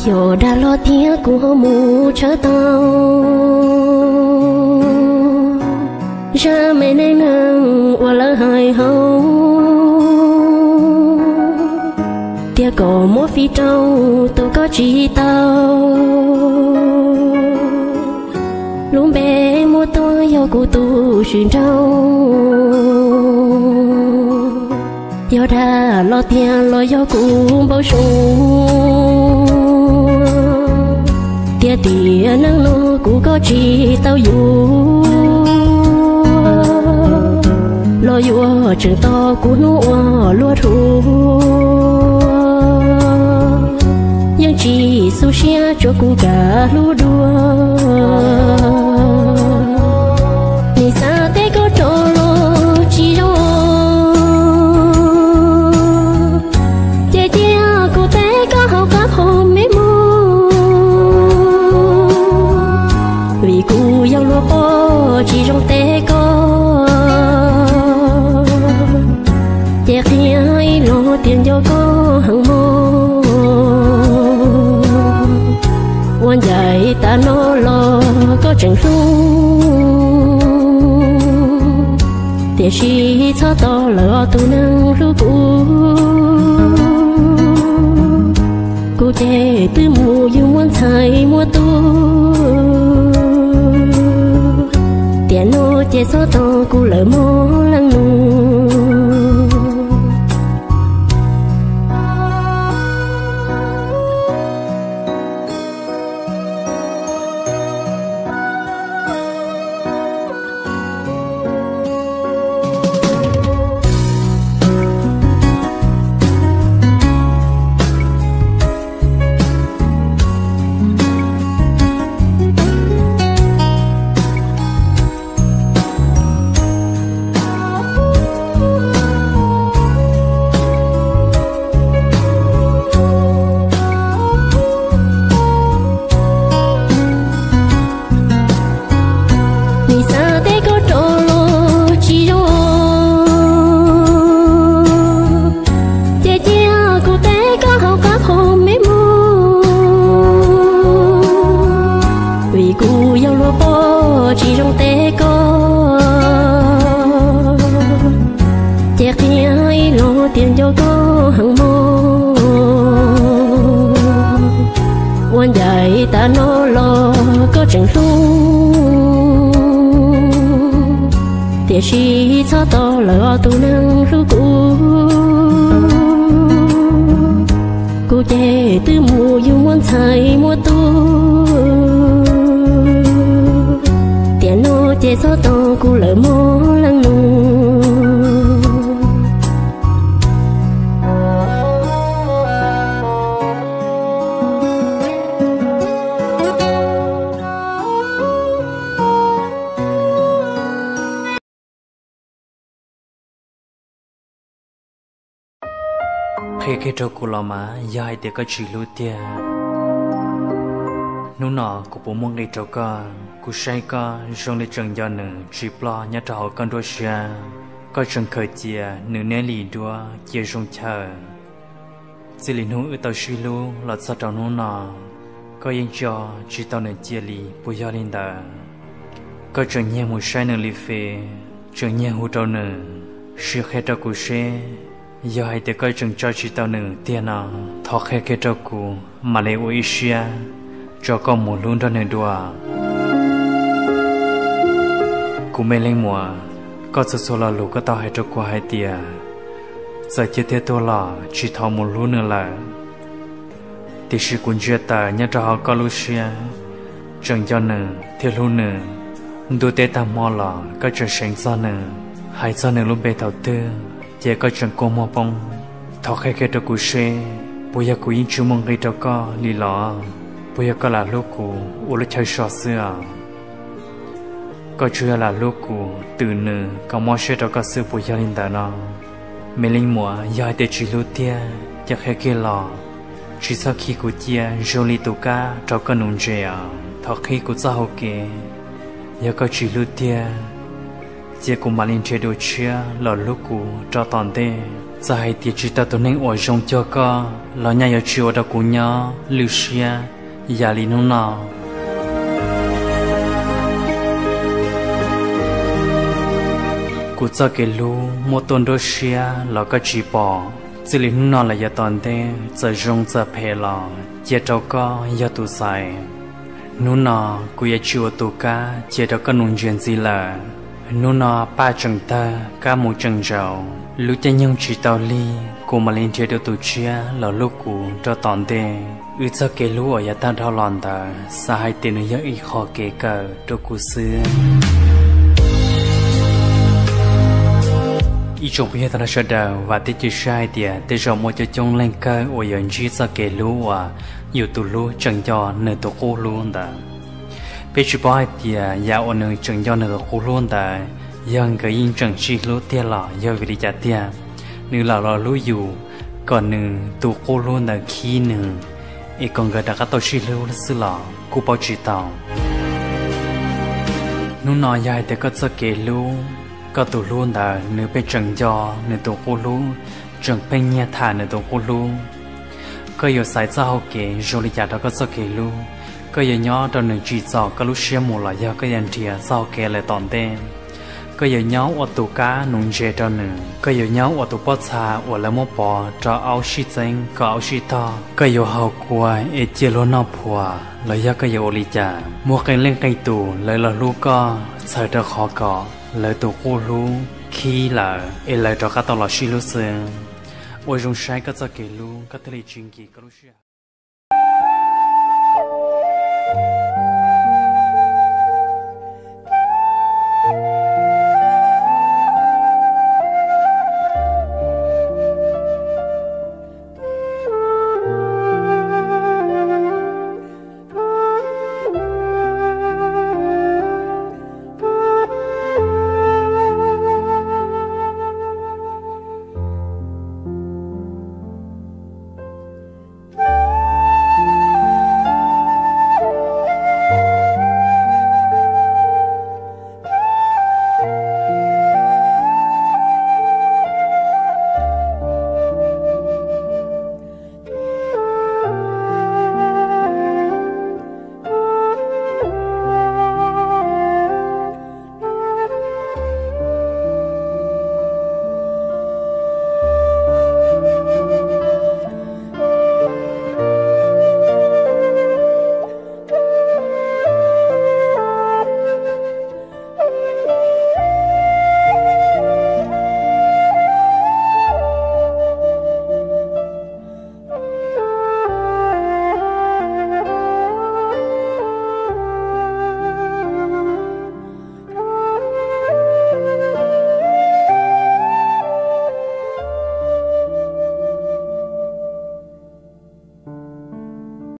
Yog dag los tiag kuv ho mus tshawb tau zaj me neej neeg uas lawv hais hauv, tias kom muab fij rau tus koj tsis tau. Lub npe muab tuaj yog kuv tus swm nraug, yog dag los tiag los yog kuv npau suav, tiam sis neej no kuv koj tsis tau yuav, los yuav tseem tau kuv hnub uas luag dhuav, yeej tsis xu siab tsuav kuv kav hlub dua. Nim xav teb koj rov los tsis zoo, ces cia kuv teb koj hauv qab qhov me mus, vim kuv yog luag poj tsis zoo teb koj, ces qhia ib los tias nco koj heev mog. Ua ncaim tas no los koj tseem hlub, tiam sis txhob tos lawm os tus neeg hlub kuv. Kuv ces twb mus yug muaj ntxhais muaj tub, tiam no ces txhob tos kuv lawm mog leej nus. Nim xav teb koj rov los tsis zoo, ces cia kuv teb koj hauv qab qhov me mus, vim kuv yog luag poj tsis zoo teb koj, ces qhia ib los tias nco koj heev mog. Ua ncaim tas no los koj tseem hlub, tiam sis txhob tos lawm os tus neeg hlub kuv. Kuv ces twb mus yug muaj ntxhais muaj tub, tiam no ces txhob tos kuv lawm mog leej nus. Qhia kiag rau kuv los mas yog hais tias koj tsis hlub tiag. Hnub no kuv puas muaj nqis rau koj? Kuv saib koj zoo li tseem nco nws tsis ploj nyob rau hauv koj nruab siab. Koj tseem khaws cia nws niaj li duab cia zoo chaw. Txij li hnub wb tau sib hlub los txog rau hnub no, koj yeej tso tsis tau nws cia li puas yog li ntawd? Koj tseem nyiag mus saib nws li fes, tseem nyiag hu rau nws, sim qhia rau kuv seb yog hais tias koj tseem tso tsis tau nws tiag no, thov qhia kiag rau kuv mam li ua ib siab tso koj mus hlub nrog nws dua. Kuv me leej muam, koj txhua txhua lo lus koj tau hais rau kuv hais tias txawm ciaj thiab tuag los tsis thov mus hlub nws lawm. Tiam sis kuv ntsia tawm nyob rau hauv koj lub siab, tseem nco nws thiab hlub nws. Ntuj teb tag hmo los koj tseem seev txog nws, hais txog nws lub npe thaum twg ces koj tseem kua muag poob. Thov qhia kiag rau kuv seb puas yog kuv yeej tsis muaj nqis rau koj li los? Puas yog koj lam hlub kuv ua lub chaw so xwb os? Koj tsuas yog lam hlub kuv twm nws kom mob siab rau koj xwb puas yog li ntawd no? Me leej muam, yog hais tias tsis hlub tiag ces qhia kiag los, tsis txhob khi kuv cia zoo li tus kab rau koj nuv ntses os. Thov qhib kuv txoj hau kev, yog koj tsis hlub tiag cia kuv mam li nrhiav dua tshiab los hlub kuv rau tom ntej. Txawm hais tias tsis tau tus neeg uas zoo cuag koj los nyaj yuav tsis ua rau kuv nyob lwj siab yam li hnub no. Kuv txoj kev hlub muaj tuaj nruab siab los koj tsis pom. Txij li hnub no los yav tom ntej txawm zoo txawm phem los cia rau koj yog tus xaiv. Hnub no kuv yuav tsis ua tus kab cia rau koj nuv ntsia ntxiv lawm. Hnub no paj tseem tawg kab mus tseem ntsaus, lub caij nyoog tsis tau lig kuv mam li nrhiav dua tus tshiab los hlub kuv rau tom ntej. Wb txoj kev hlub uas yav tag dhau los ntawd xav hais tias nws yog ib qho kev kawm rau kuv xwb. Ib tsoom phooj ywg tag nrho sawv daws, vam thiab cia siab hais tias tej zaum muaj coob coob leej kawg uas yuav ntsib txoj kev hlub uas yus tus hlub tseem nco nws tus qub hlub ntawd. Peb tsis paub hais tias yam uas nws tseem nco nws tus qub hlub ntawd yog nkawd yeej tseem sib hlub tiag los yog vim li cas tiag. Nws lam los hlub yus kom nws tus qub hlub ntawd khib nws, es kom nkawd rov qab tau sib hlub xwb los kuj paub tsis tau. Hnub no yog hais tias koj txoj kev hlub, koj tus hlub ntawd nws pheej tseem nco nws tus qub hlub, tseem pheej nyiag tham nws tus qub hlub, koj yuav xaiv txoj hau kev zoo li cas rau koj txoj kev hlub? Koj yuav nyob rau nws tsim txom koj lub siab mus los yog koj yuav nrhiav txoj hau kev lawm tom ntej? Koj yuav nyob ua tus kab nuv ntses rau nws, koj yuav nyob ua tus pob txha uas lawv muab pov rau aub sib txeeb kom aub sib tog, koj yuav haus kua es cia luag noj phuas los yog koj yuav ua li cas? Muaj qee leej qee tus lawv los hlub koj txhawm rau qhov kom lawv tus qub hlub khib lawm es lawv rov qab tau los sib hlub xwb. Ua zoo saib koj txoj kev hlub koj thiaj li tsis nkim koj lub sij hawm.